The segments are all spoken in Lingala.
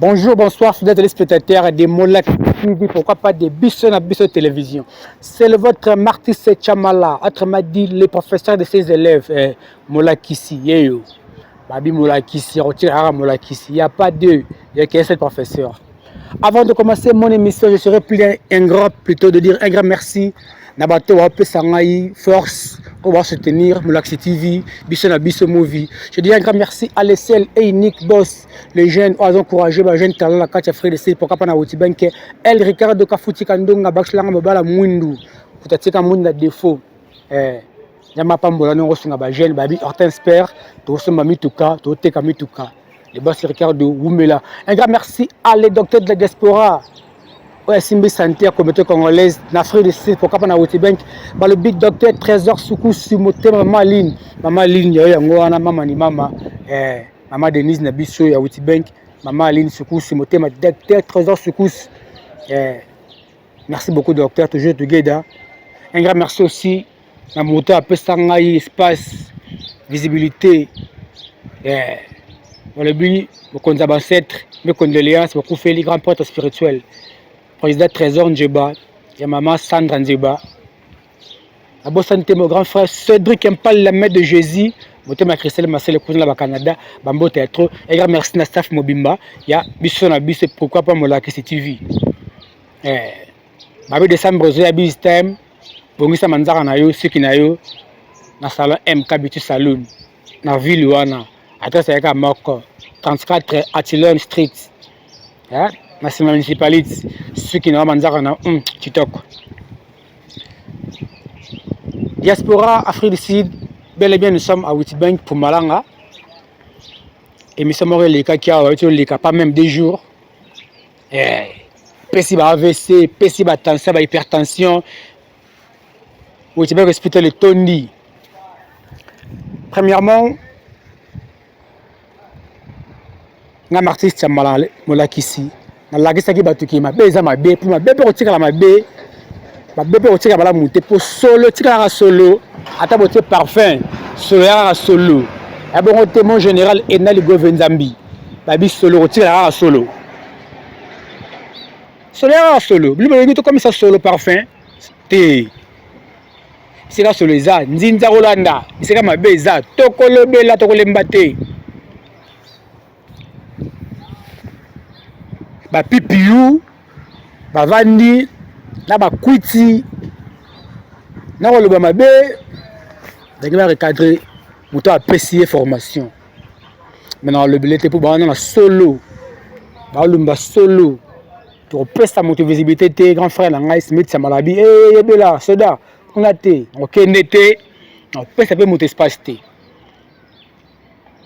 Bonjour, bonsoir, fidèles téléspectateurs de Molak TV, pourquoi pas de Bisso na Bisso Télévision. C'est le votre Martis Chamala, autrement dit, le professeur de ses élèves, eh, Molakisi, yeyo. Babi Molakisi, retire Ara Molakisi. Il n'y a pas deux, il n'y a qu'un seul professeur. Avant de commencer mon émission, je serais plus ingrat plutôt de dire un grand merci na bato bapesa ngai force oyo basoutenir Molakisi TV, biso na biso movie. Je dis un grand merci à le et unique boss, les jeunes oyo aza encouragé ba jeune talent na kati ya Afrique du Sud, pourquoi pas na Witibank, El Ricardo Kafuti Kandonga, bakiselanga mobala mwindu, kotatika mwindu na défaut. Eh, Nzambe apambola ndenge osunga ba jeune babi Hortense Père, tosomba mituka, toteka mituka. Le boss Ricardo Wumela. Un grand merci à les docteurs de la diaspora oyo asimbi santé ya communauté congolaise na Afrique du Sud, pourquoi pas na Witibank, balobi docteur Trésor Sukusu, motema mama Aline, mama Aline yayo yango wana, mama ni mama, eh, mama Denise na biso ya Witibank, mama Aline Sukusu, motema docteur Trésor Sukusu, eh, merci beaucoup docteur, toujours together. Un grand merci aussi na moto apesa ngai espace, visibilité, eh, balobi mokonzi ya bancêtre, mes condoléances bakufeli grand prêtre spirituel président Trésor Njeba ya mama Sandra Nzeba. Nabosani te mon grand frère Cédric Mpal, la main de Jésus, motema ya Christelle Masele kuna na bacanada, bambote ya trop. Un grand merci na staff mobimba ya biso na biso, pourquoi pas Molakisi TV. Eh, babi décembre ozoya busy time, bongisa manzaka na yo, suki na yo na salon MK Beauty Saloon na ville wana, adresse eyaka moko 34 Atilon Street, eh, na nsima municipalité. Suki na yo, manzaka na kitoko. Diaspora Afrique du Sud, bel et bien nous sommes à Witbank pour Malanga. Émission moko elekaki awa, euti oleka pas même 2 jours, eh, pesi ba AVC, pesi ba tension, ba hypertension. Witbank hospital etondi. Premièrement, nga Martis Tshiamala molakisi, nalakisaki bato ke mabe eza mabe, mpo mabe mpe kotikala mabe, mabe mpe kotikala malamu te, mpo solo etikalaka solo, ata botie parfum, solo ya kaka solo ya bongo te. Mon général Ena Ligove Nzambi, babi solo kotikala kaka solo, solo ya kaka solo. Bino bolingi tokomisa solo parfum te. Esika solo eza nzinza kolanda, esika mabe eza tokolobela, tokolemba te. Ba PPU bavandi na bakwiti na koloba mabe, ndenge ba recadre moto apesi ye formation, me na kolobele te mpo bawana na solo, balumba solo. Tokopesa moto visibilité te. Grand frère na ngai Smith Samalabi, eyebela eh, soda kuna te, okende te, nakopesa mpe moto espace te.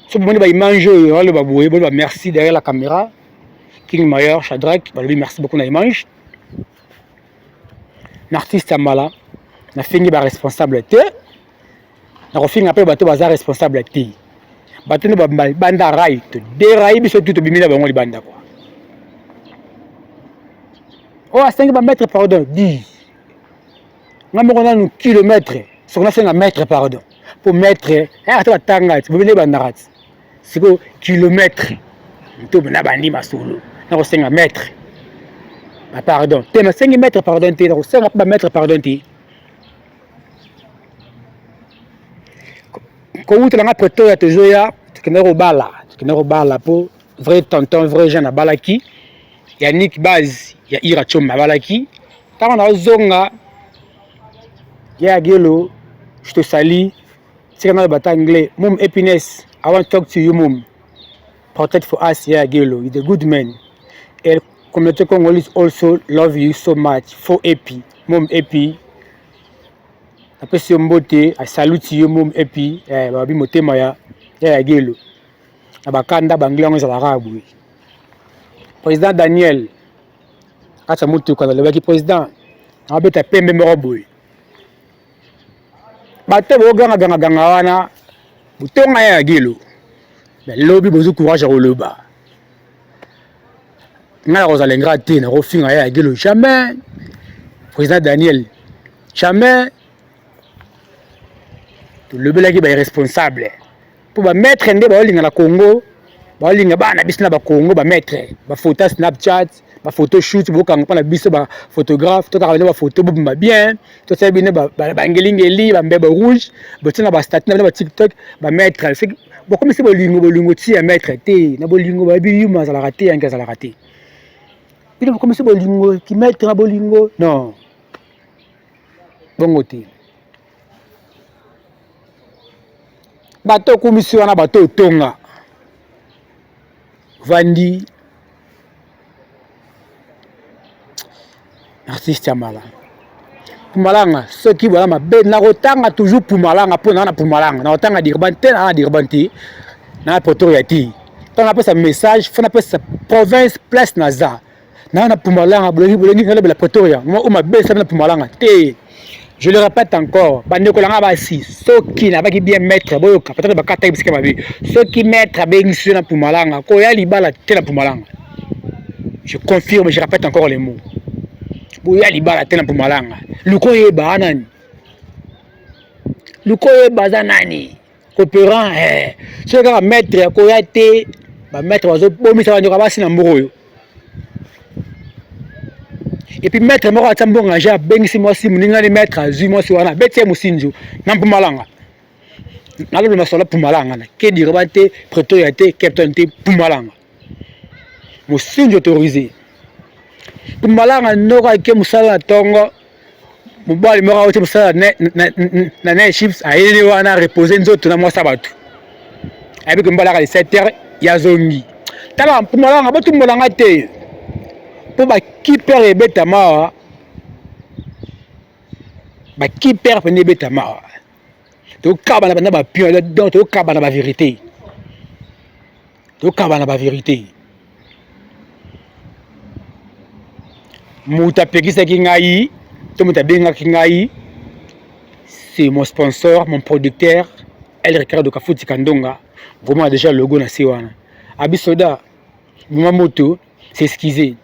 So bomoni ba image oyo aloba boye, boloba merci derrière la caméra King Mayor Shadrack, balobi merci beaucoup na image na artiste ya mbala. Nafingi ba responsable te, nakofinga mpe bato baza responsable te, bato nde banda rai to derai biso tu tobimi na bango libanda kwa oyo asengi ba maître pardon di nga moko nanu kilomètre, soki nasenga maître pardon mpo maître eh, ata batanga ti bobi nde ebandaka ti sikoyo kilomètre to na bandi masolo, nakosenga maître ba pardon te, nasengi maître pardon te, nakosenga mpe ba maître pardon te. Kowutela nga Pretoria, tozoya, tokende kobala, tokende kobala mpo vrai tonton, vrai jeune abalaki Yannick Base ya Ira Chomba abalaki. Ntango nazonga ya Gelo, je te salue, tika naloba ta anglais. Mum happiness, I want to talk to you mum, protect for us. Ya Gelo, you the good man, el communauté congolaise also love you so much for epi mum epi. Napesi yo mbote, I salute you mum epi, eh, babi motema ya ya Gelo na bakanda bangle yango ezalaka boye. Président Daniel kati ya motuka, nalobaki président abeta pembe moko boye, bato bogangagangaganga wana botonga ya Gelo, me lobi bozwi courage ya koloba ngai nakozala ingrat te, nakofinga ya Gelo jamais. Président Daniel, jamais. Tolobelaki ba irresponsable mpo ba maître nde baolinga na Congo. Baolinga bana biso na bakongo bamaître bafoto ya Snapchat, bafoto shoot, bokanga mpo na biso baphotographe, tokaka bino bafoto bobima bien, tosala bino bangelingeli bambeba rouge, botia na bastatut na bino batiktok. Bamaître bokomisi bolingo, bolingo ti ya maître te na bolingo, bayebi yuma azalaka te, yanke azalaka te. Bino bokomisi bolingo ki maître na bolingo, non, bongo te. Bato okumisi wana, bato otonga vandi artiste ya mala Pumalanga. Soki bola mabe, nakotanga toujours Pumalanga mpo naa na Pumalanga, nakotanga Durban te, naa na Durban te, naa Pretoria te. Ntango napesa message, fo napesa province place naza. Naa na Pumalanga, bolingi bolingi nalobela Pretoria oyo mabe esami na Pumalanga te. Je le répète encore, bandeko na nga basi, soki nabaki bien maître, boyoka, peut-être bakataki bisika mabe. Soki maître abengisi yo na Pumalanga, koya libala te na Pumalanga. Je confirme, je répète encore les mots, boya libala te na Mpumalanga. Luka oyeba nani, luka oyeba aza nani, coopérant. Eh. Soki kaka maître, akoya te. Bamaître bazobomisa bandeko basi na mboka oyo. Et puis maître moko atia mbongo age, abengisi mwasi moningani, maître azwi mwasi wana, abeti ye mosinzo na Mpumalanga. Naloba masolo Mpumalanga, na ke Durban te, Pretoria te, Cape Town te, Mpumalanga, mosinzo autorisé Mpumalanga. Ndoko ake mosala na ntongo, mobali moko auti mosala na night shift, ayeli wana repose nzoto na mwasi ya bato, ayebi ke mobali aka 7 heures ya zongi. Tala Mpumalanga, botumbolanga te mpo bakiper ebetama awa, bakiper mpenza ebetama awa. Tokabana banda bapion, donc tokabana bavérité, tokabana bavérité. Moto apekisaki ngai to moto abengaki ngai, c'est mon sponsor, mon producteur El Ricardo Kafuti Kandonga. Vraiment déjà logo na se wana, abi soda bima moto s'excuser.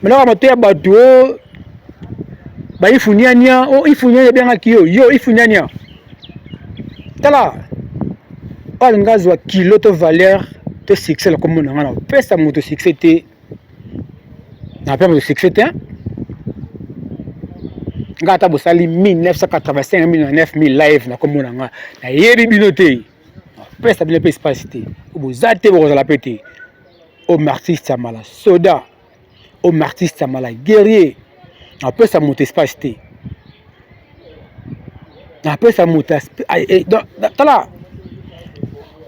Maintenant moto ya bato o baifuniania o ifuniania ebengaki yo, yo ifuniania. Tala, oyo alingi azwa kilo to valeur to succès na kombo na ngai, na kopesa moto succès te, na moto succès te. Ngai ata bosali 1985 9000 live na kombo na ngai, nayebi bino te, napesa bino mpe espace te. Boza te, bokozala mpe te. Homme artiste ya mala soda, homme artiste ya mala guerrier, napesa moto espace te, napesa moto. Tala,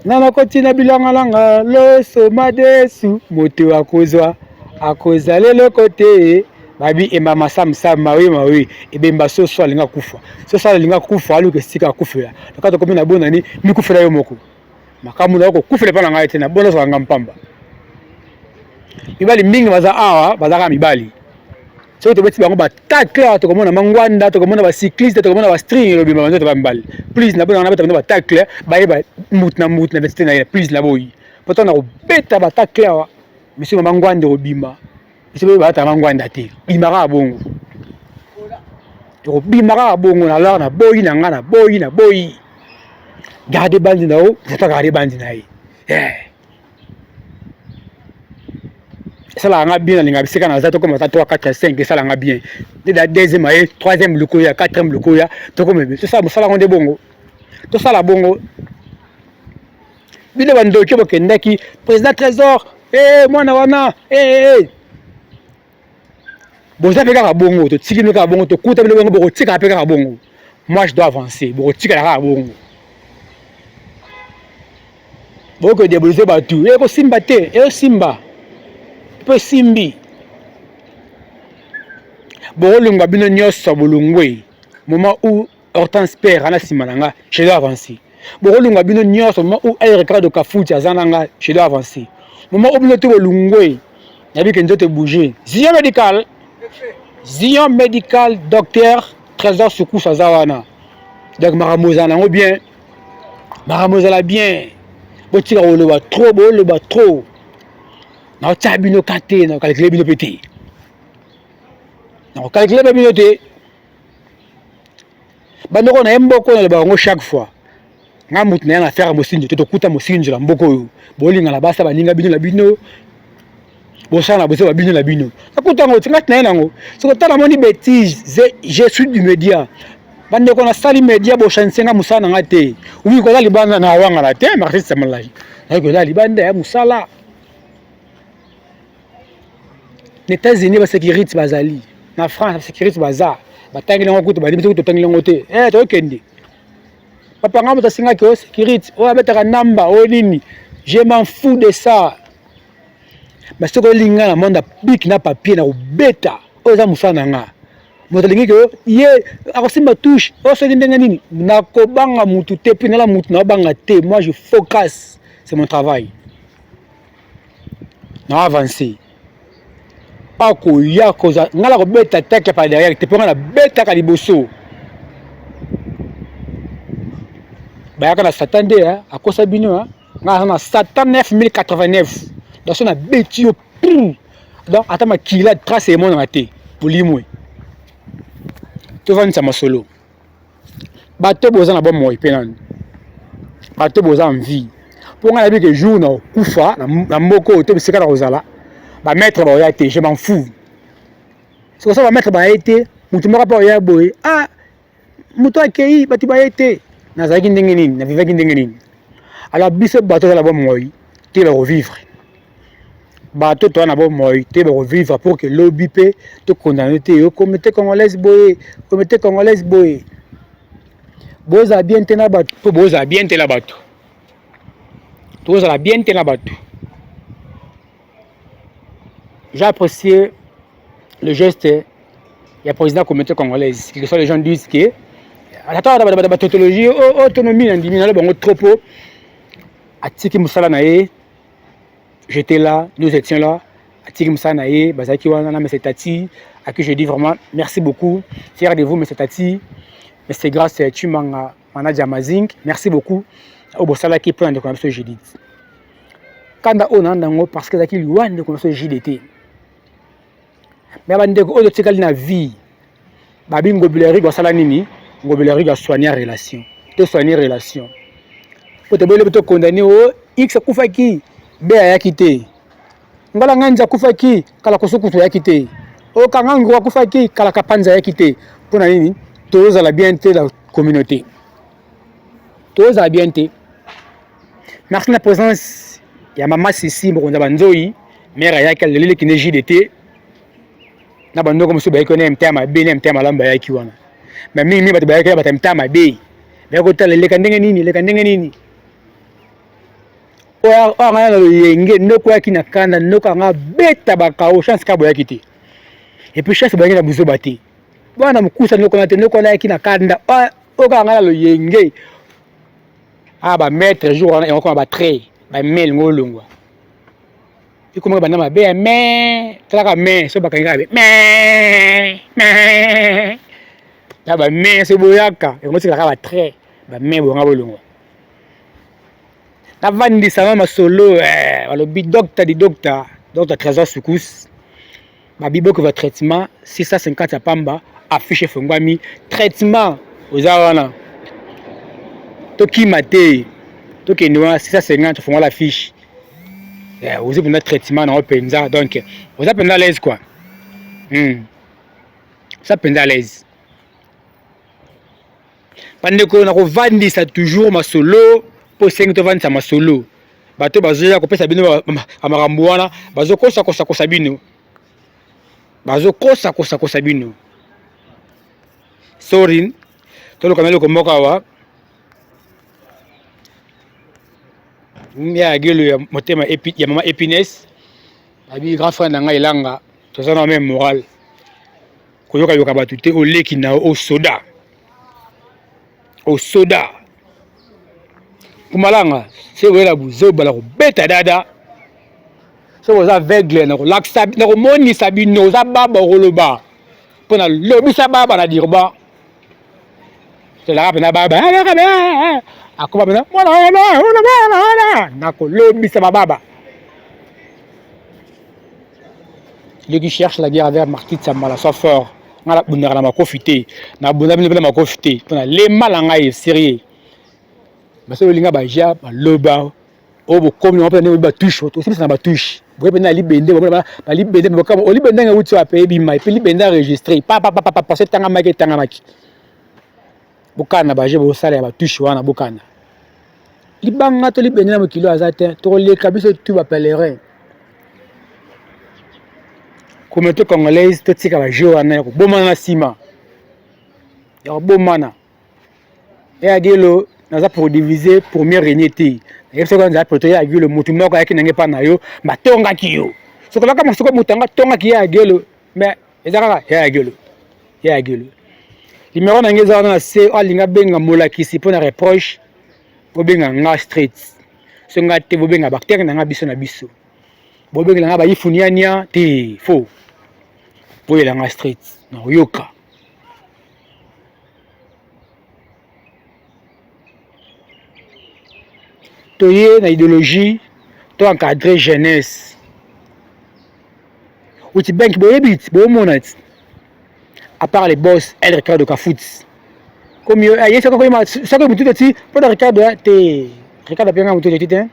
nga nakoti na bilangalanga, loso madesu, moto akozwa akozala eloko te. Babi emama samsam mawe mawe ebemba soso alinga kufa, soso alinga kufa, aluka esika akufela. Lokata komi na bonani, mikufela yo moko makambo na yo, kokufela epa na ngai te. Na bona ozala nga mpamba. Mibali mingi baza awa, bazalaka mibali. Soki tobeti bango batacle awa, tokomona mangwanda, tokomona bacycliste, tokomona bastring elobima banzoto ba mibali. Please, na bona nabeta bino batacle, bayeba mutu na mutu na identité na ye. Please, na boyi po ntango na kobeta batacle awa, monsieur mama ngwanda ekobima. Biso boye balata mangwanda te, bima kaka bongo, tokobima kaka bongo. Na lar, na boyi na nga, na boyi, na boyi. Garde bandi na yo, moto garde bandi na ye. Esalaka nga bien, nalinga bisika naza, tokoma ata 3 4 5, esalaka nga bien nde da deuxième aye, troisième lokoya, quatrième lokoya, tokoma tosala mosala yango nde bongo, tosala bongo. Bino bandoki, bokendaki président Trésor e mwana wana e, boza mpe kaka bongo. Totiki bino kaka bongo, tokuta bino bongo, bokotikala mpe kaka bongo. Moi je dois avancer, bokotikala kaka bongo. Bokodiabolize bato, ekosimba te, eosimba mpo esimbi. Bokolongwa bino nyonso, bolongwe moment où Hortense père ana nsima na nga, je dois avancer. Bokolongwa bino nyonso moment où El Ricardo Kafuti aza na nga, je dois avancer. Moment où bino te bolungwe, nayebi ke nzoto ebouge. Zion Médical, Zion Médical, docteur Trésor Sukusu aza wana. Donc makambo ezala nango bien, makambo ezala bien. Botika koloba trop, boloba trop. Nakotia bino ka te, nakokalkile bino mpe te, nakokalkile mpe bino te. Bandeko na ye, mboko naloba yango chaque fois. Nga mutu na ya na affaire ya mosinzo te, tokuta mosinzo na mboka oyo. Bolingana basa baninga bino na bino. Bosala na bozo ba bino na bino. Nakuta yango nga na ye nango. Soki otala moni bêtise, je suis du média. Bandeko nasali média boshanse nga mosala na nga te. Oui, koza libanda na wangana te, Martin Samalai. Naye koza libanda ya mosala. Na États-Unis ba sécurité bazali. Na France ba sécurité baza. Batangi nango kutu bandimi soki totangi yango te. Eh tokende. Papa nga moto asengaki o sécurité, oyo abetaka namba, oyo nini. Je m'en fous de ça. Mais soki olingi nga na monde ya bic na papier na kobeta, oyo eza mosala na nga. Moto alingi ke ye akosimba touche, oyo soki ndenge nini, nakobanga mutu te, puis nala mutu naobanga te. Moi je focus, c'est mon travail. Na avancer. Akoya koza nga na kobeta tacle par derrière te, mpo nga nabetaka liboso. Bayaka na Satan nde akosa bino, nga naza na Satan 9089. Donc so nabeti yo prou, donc ata makila trace emonana te, bolimwe. Tovandisa masolo. Bato boza na bomoi mpe nani, bato boza en vie. Mpo ngai nayebi ke jour na kokufa na mboka oyo to bisika na kozala, ba maître baoya te, je m'en fous. Soki ba maître baye te, moto moko mpe oya boye, ah moto akei, bato baye te. Nazalaki ndenge nini, navivaki ndenge nini. Alors biso bato tozala bomoi te, bakovivre. Bato toza na bomoi te, bakovivre pour que lobi mpe tokondane te. Yo communauté congolaise boye, communauté congolaise boye, bozala bien te na bato, mpo bozala bien te na bato, tozala bien te na bato. J'ai apprécié le geste ya président communauté congolaise, quelque soit les gens disent que ata ba tautologie, autonomie na ndimi na bango trop, po atiki mosala na ye. J'étais là, nous étions là. Atiki mosala na ye, bazalaki wana na Monsieur Tati, à qui je dis vraiment merci beaucoup, fier de vous Monsieur Tati, Monsieur Grâce Chimanga, manager Mazing, merci beaucoup oyo bosalaki mpo na ndeko na biso Judith. Kanda oyo na nango parce que ezalaki liwa ndeko na biso JDT. Mais bandeko oyo totikali na vie, babi Ngobila Rigo asala nini? Ngobila Rigo asoigner relation, tosoigner relation po toboyeli tokondane. O X akufaki, B ayaki te. Ngala Nganzi akufaki, kala kosukutu ayaki te. O Kangango akufaki, kala Kapanza ayaki te. Mpona nini tozala bien te la communauté? Tozala bien te. Merci na présence ya mama Sisi, mokonzi ya banzoi. Mare ayaki, aleleleki ne JDT na bandoko mosusu bayaki wana ya mta mabe na ya mta malamu bayaki wana. Mais mingi mingi bato bayaki na bato ya mta mabe, bayaki kotala eleka ndenge nini, eleka ndenge nini. Oyo ngai na loyenge ndoko ayaki na kanda, ndoko anga beta bakao chance ka boyaki te. Et puis chance boyaki na buzoba te, bwana mokusa ndoko na te, ndoko wana ayaki na kanda. Oyo kaka ngai na loyenge a ba maître jour wana yango koma ba trait ba mail ngo olongwa ekomaka banda mabe ya me talaka me so bakangi kaka me me na ba me so boyaka yango tikalaka ba trait ba me bonga bolongwa. Navandisa na masolo, balobi docteur di docteur, docteur Trésor Sukus, babi bokova traitement 650 ya pamba, affiche efongwami, traitement oza wana, tokima te, tokende wana 650, fongola affiche, ozwi mpenza traitement nango mpenza, donc oza mpenza à l'aise quoi, oza mpenza à l'aise. Bandeko, na kovandisa toujours masolo mpo esengi tovandisa masolo. Bato bazoya kopesa bino makambo wana, bazokosa-kosa-kosa bino, bazokosa-kosa-kosa bino. Sorry, toluka na eloko moko awa ya gelo ya motema ya mama Epines. Babi grand frère na ngai elanga, toza na même moral, koyokayoka bato te. Oleki na osoda osoda kumalanga se oyela buzoba na kobeta dada. Soki oza aveugle, na kolakisa, na komonisa bino oza baba, okoloba mpo na lobisa baba na Durban. Tolaka mpena baba akoma mpena mwana wana na kolobisa bababa. Lui qui cherche la guerre avec Martin Tsambala, soit fort. Nga nabundaka na makofi te, nabunda bino mpe na makofi te, mpo na lema na ngai sérieux. Baso olinga baja baloba oyo bokomi yango mpe ndenge batouche tosilisa na batouche boye mpe na libende balibende bokama olibende yango euti wapi ebima epe libende enregistré papapapapa parce etangamaki etangamaki bokana baje bosala ya batouche wana bokana libanga to libende na mokili oyo aza te tokoleka biso tu bapèlerin communauté congolaise totika bajeu wana ya kobomana na nsima ya kobomana Ya Gelo naza pour diviser pour mieux régner te. Nayebisa ko nzala poto ya Gelo mutu moko ayaki nange pa na yo batongaki yo. Soki baka mosoko mutu anga tongaki ya Gelo mais eza kaka ya Gelo. Ya Gelo. Numéro na ngai eza wana na se alinga benga molakisi mpo na reproche bobenga nga straight. So nga te bobenga bactère na nga biso na biso. Bobengela nga bayifuniania te faux. Boyela nga straight na oyoka. Toye na idéologie to encadrer jeunesse uti bank boyebi ti bomona ti à part les boss El Ricardo Kafuti comme yo aye soko koyema soko mutu ti mpo na Ricardo te Ricardo apenga mutu ti te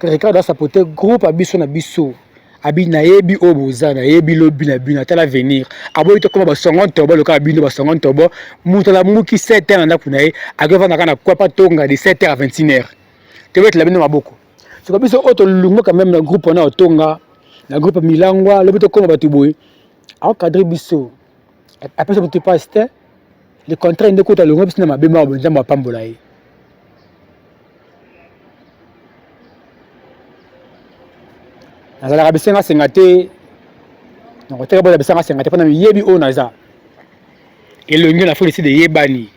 Ricardo asapote groupe ya biso na biso abi nayebi oyo boza nayebi lobi na bino ata l'avenir aboyi tokoma basongo ntobo lokola bino basongo ntobo moto alamuki 7 heures na ndako na ye akovanda kaka na kwapa tonga de 7 heures à 21 heures tobetela bino maboko soka biso oyo tolungwa quand même na groupe wana otonga na groupe milangwa lobi tokoma bato boye aocadre biso apesa moto mpasi te le contraire nde kuta alongwa biso na mabe moko boye nzambe apambola ye Nazalaka bisenga senga te nakoteka boza bisenga senga te mpona miyebi oyo naza elongi na Afrique du Sud eyebani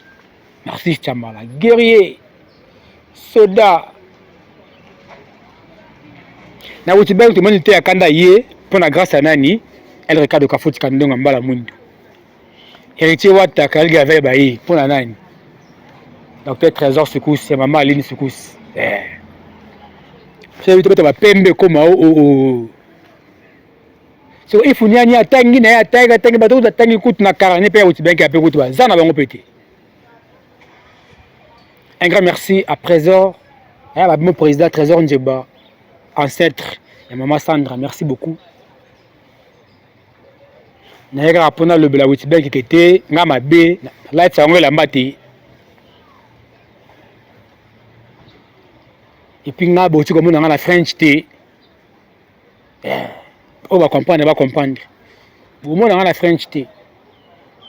Narcisse Tshamala guerrier soda na Witbank tomoni te akanda ye mpo na grâce ya nani El Ricardo Kafuti Kandonga mbala mwindu Héritier Wata Kalgi avec baye mpo na nani Docteur Trésor Sukusi ya mama Aline Sukusi eh. Soki tobeta bapembe ekoma o o o soki ifuniani atangi na ye atangi atangi bato kutu atangi kutu na karane mpe ya witibenke ape kutu baza na bango mpe te. Un grand merci à Trésor, à mon président Trésor Ndjeba, ancêtre ya maman Sandra, merci beaucoup. Naye kaka mpo nalobela witbank ke te nga mabe nalatisa yango elamba te epuis nga boti komona nga na french te eh, oyo bacomprendre bacomprendre bomona nga na french te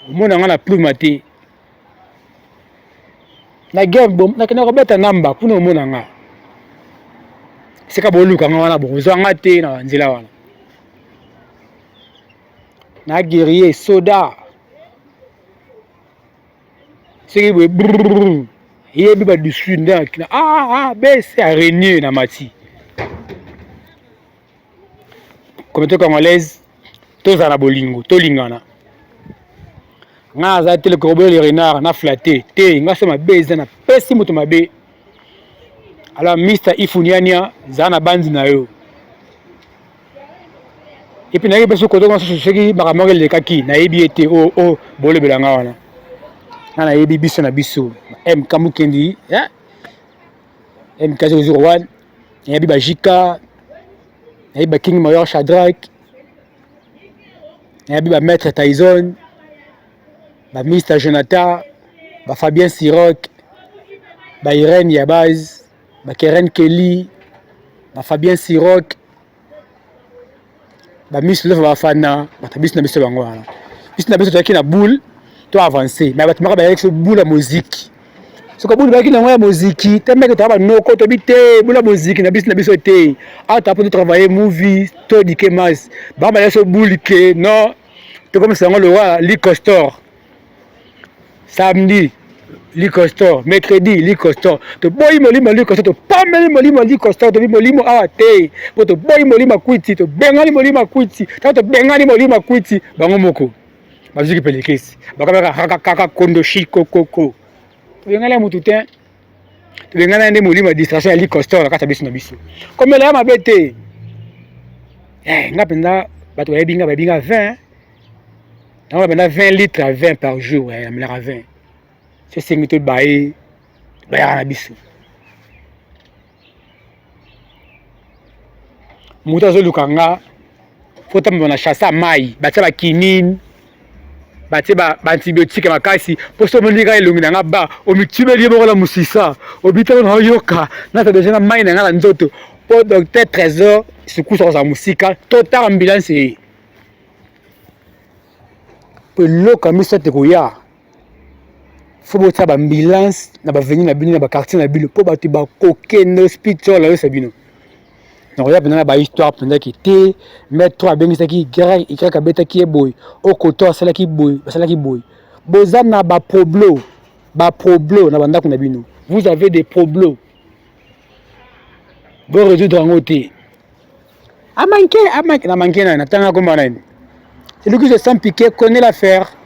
omona nga na pluma te na game nakenda kobeta namba kuna omona nga esika boluka nga wana bokozwa nga te na nzela wana na guerrier soda soki boye brrr yebi badusu nde akina ah, ah, bc arenie na mati communauté congolaise tozala na bolingo tolingana nga aza te le corbeau le renard na flatte te nga so mabe eza na pesi moto mabe alors Mr Ifuniania zala na bandi na yo epuis nayebi mpe soki koto mosusu soki makambo yango elekaki nayebi ye te o oh, o oh, bolobela nga wana nga nayebi biso na biso mk mukendi mk 001 nayebi ba jk nayebi ba king mayor shadrack nayebi ba maître tyson ba mr jonathan ba fabien siroc ba irene yabaz ba keren kelly ba fabien siroc ba miss love bafana bato biso na biso bango wana biso na biso tozalaki na boule to avance mais bato moko bayaki so boule ya moziki soki boule bayaki nango ya moziki te meke toya banoko tobi te boule ya moziki na biso na biso te awa toya mpo totravaille movie to dike mas bango bayaki so boule ke non tokomisa yango lokola licostor samedi licostor mercredi licostor toboyi molimo ya licostor topameli molimo ya licostor tobi molimo awa te mpo toboyi molimo ya kwiti tobengani molimo ya kwiti ntango tobengani molimo ya kwiti bango moko bazwiki pelekesi bakamaka kaka kondo shikokoko tobengani ya motu te tobengana nde molimo ya distraction ya licostor na kati ya biso na biso komela ya mabe te eh, nga mpenza bato bayebi nga bayebi nga 20 yango banda 20 litres ya 20 par jour eh, namelaka 20 so esengi to baye Bayaka na biso. Moto azoluka nga fo tambola na chasse ya mai, batia ba quinine, batie ba antibiotique makasi mpo soki omoni kaka elongi na nga ba omitubeli ye moko na mosisa obitaka na oyoka nata deja na mai na nga na nzoto mpo docteur Trésor Sukusu akozala mosika totala ambulance ye mpo eloko ya misato ekoya fo botia ba ambulance na ba avenue na bino na ba quartier na bino mpo bato bakokende hospital ayosa bino nakoya mpenza na ba histoire mpenza ke te maître abengisaki y y abetaki ye boye okoto asalaki boye basalaki boye boza na ba problo ba problo na bandako na bino vous avez des problo bo résoudre yango te amanke amanke na manke nani natanga komba nani celui qui se sent piqué connaît l'affaire.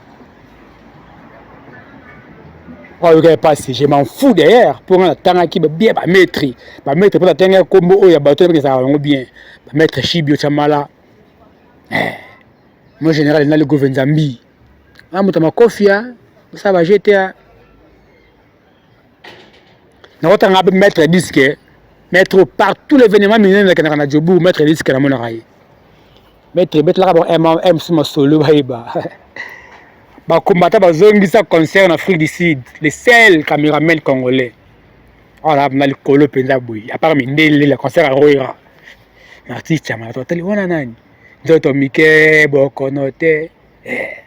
Oyo yoka pasi, je m'en fous d'ailleurs pour nga natangaki bien ba maître ba maître mpo natangaki kombo oyo ya bato oyo ezalaka bango bien ba maître Shibio Chamala eh, mo général na Ligove Nzambi a moto makofi a osala ba GTA nakotanga mpe maître disque maître partout l'événement minene nakendaka na Joburg maître disque namonaka ye maître ebetelaka bango MC masolo bayeba bakombata bazongisa concert na Afrique du Sud le seul cameraman congolais wana na likolo mpenza boye apart mindele la concert ya Roera Martin Chamala totali wana nani nzoto mike bokono te eh.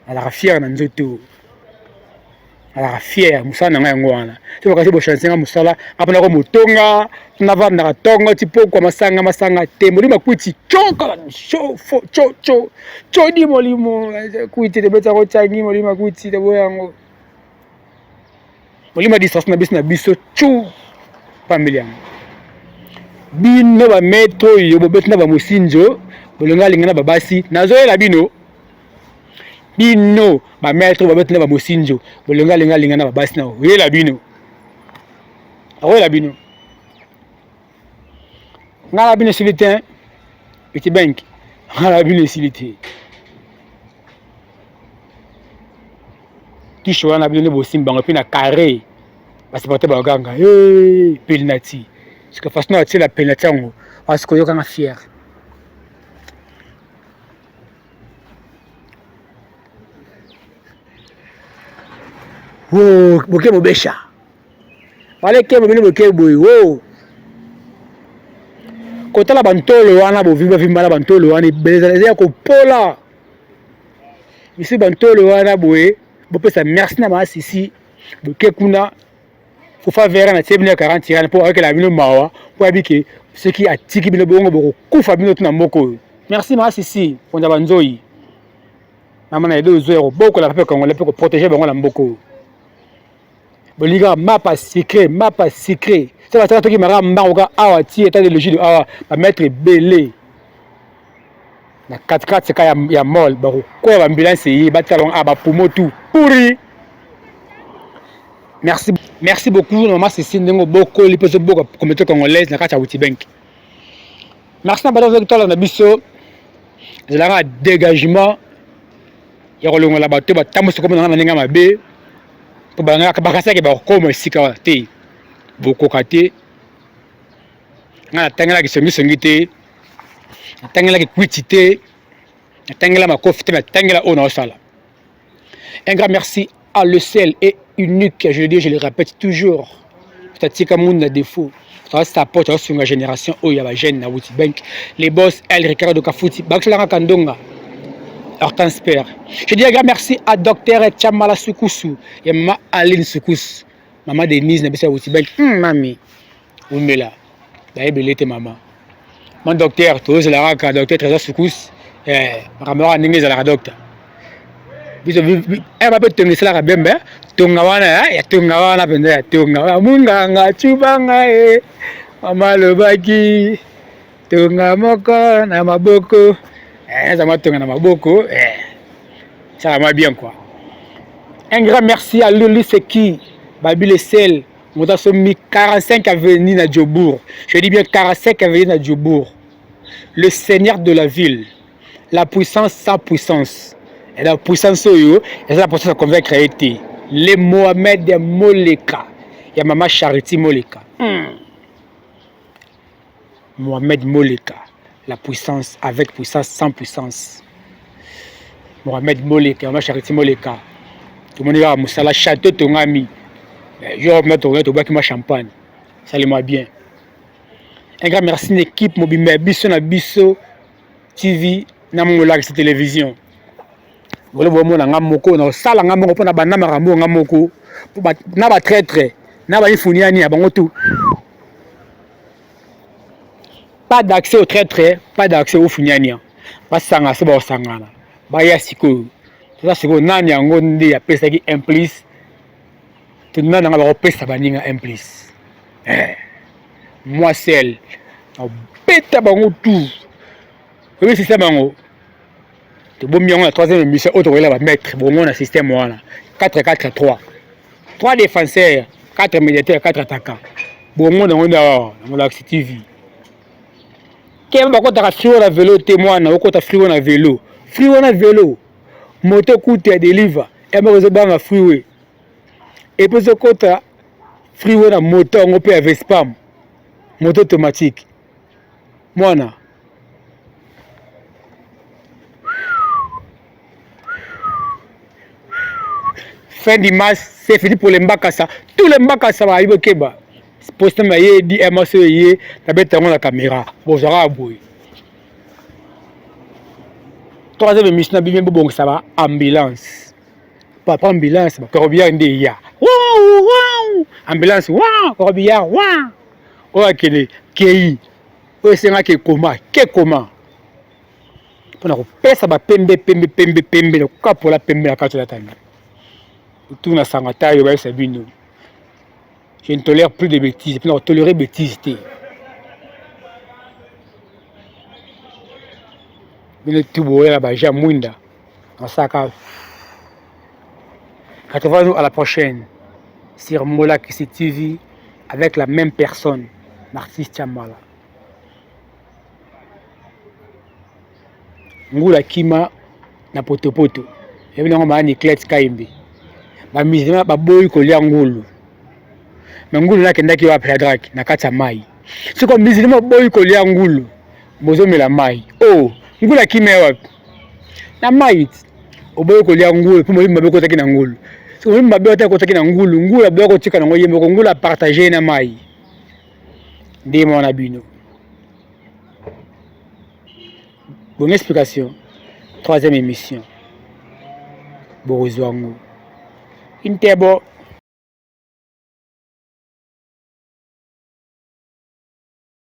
Azalaka fier na nzoto azalaka fier mosala na ngai yango wana te bakasi bochanse nga mosala apona ko motonga navandaka ntongo ti pokwa masanga masanga te molimo akwiti coka co co co codi molimo kwiti tobetaka ocangi molimo akwiti toboya yango molimo ya distraction na biso na biso cu pambeli yango bino bametre oyo bobeti na bamosinzo bolinga alinga na babasi nazoyela bino bino ba maître babeti na ba mosinzo bolinga linga linga na babasi na oyela bino akoyela bino ngai na bino esili te petit bank ngai na bino esili te touche wana bino nde bosimba bango mpe na carré basupporte baganga penalty sika façon atiela penalty yango asikoyokanga fier. Wo boke bobesha baleke bobino boke boye wo kotala bantolo wana bovimba vimba na bantolo wana ebele eza ya kopola misusu bantolo wana boye bopesa merci na maasisi boke kuna Fufa vera na tie bino ya 40 rand mpo ayokela bino mawa mpo ayebi ke soki atiki bino bongo bokokufa bino tu na mboka oyo. Merci ma sisi konza banzoyi mama na edo ozo ya kobokola peuple congolais mpe koprotege bango na mboka oyo. Bolingaka mapa sucré mapa sucré se basala toki mara mbango ka awa ti etat de logique awa ba maître ebele na katikati ka ya, ya mall bakokwea ba ambulance eye batala bango ah ba poumon tout pourri. Merci, merci beaucoup maman Cécile ndenge obokoli mpe ozoboka communauté congolaise na kati ya Witibank. Merci na bato ozali kotala na biso ezalaka dégagement ya kolongola bato batambwisi komona na ndenge ya mabe mpo bakasaki bakokoma esika wana te bokoka te ngai natangelaki songisongi te natangelaki kwiti te natangela makofi te natangela oyo naosala. Un grand merci à le seul et unique, je le dis, je le répète toujours. Tatika monde na défaut. Ça support ça génération oyo ya ba jeune na Witi Bank. Les boss El Ricardo Kafuti, Bakshela Kandonga. Hortense Père. Je dis un grand merci à Docteur Chamala Sukusu et maman Aline Sukusu. Maman Denise na biso ya Witi Bank. Mami. Umela. Bayebele te mama. Mon docteur, tozela kaka docteur Trésor Sukus. Eh, makambo wana ndenge ezalaka docteur. Biso eh bape tonga esalaka bembe tonga wana eh, ya tonga wana mpenza ya tonga munganga cubanga e eh. mama alobaki tonga moko na maboko eh, eza mwa tonga na maboko eh. Ça va bien quoi. Un grand merci à Lulu Seki, Babi le sel, moto asombi 45 avenue na Jobourg. Je dis bien 45 avenue na Jobourg. Le seigneur de la ville, la puissance sans puissance. Et la puissance oyo, eza la puissance ya convaincre ye te. Le Mohamed Moleka. ya mama Charity Moleka. Mohamed Moleka, la puissance avec puissance sans puissance. Mohamed Moleka, mama Charity Moleka. Tomoni kaka mosala château tongami. Jour mna tongami tobwaki mwa champagne. Salema bien. Un grand merci na équipe mobimba ya biso na biso TV na Molakisi télévision. Bolo bomona nga moko na osala nga moko mpona banda makambo nga moko na ba traître na ba ifuniani ya bango tout. Pas d'accès au traître, pas d'accès au funiania. Basanga se basangana. Baya sikoyo. Toza sikoyo nani yango nde apesaki un plus to nani yango bakopesa baninga un plus. Eh. Moi seul. Beta bango tout. Oyebi système yango tobombi yango na troisième émission oyo tokoyela bamaître bongo na système wana 4 4 3 3 défenseurs 4 médiateurs 4 attaquants bongo nango nde awa na Molakisi TV. Keba bakotaka frigo na velo te mwana okota frigo na velo frigo na velo moto kutu ya deliver ya moko ezobanga freeway epo ezokota freeway na moto yango mpe ya vespam moto automatique mwana fin du match c'est fini pour les Mbakasa. Tous les Mbakasa ba yibo keba. Poste ma ye di MAC ye na beta yango na caméra. Bozara boye. Troisième émission na bimi bobongisa ba ambulance. Papa ambulance ba corbillard nde ya. Wow wow ambulance wow corbillard wow. Oyo akende kei. Oyo esengaki ekoma kekoma. Mpona kopesa bapembe pembe pembe pembe na kokapola pembe na kati olatami tuna sanga tayo bayebisa bino je ne tolère plus de bêtises mpona kotolérer bêtise te bino tu boyela baja mwinda nasalaka. Retrouvons-nous à la prochaine sur Molakisi TV avec la même personne, Narcisse Chamala. Ngula kima na potopoto yebi nango maa Niclette Kayembe ba musulman baboyi kolia ngulu me ngulu nakendaki wapi Shadrack na kati ya mai siko musulman oboyi kolia ngulu bozomela mai o oh, ngulu akima ya wapi na mai oboyi kolia ngulu mpo molimo mabe ekotaki na ngulu soki molimo mabe ata ekotaki na ngulu ngulu aboya kotika nango ye moko ngulu apartage na mai nde mwana bino. Bonne explication. Troisième émission. Bokozwa yango. Intebo.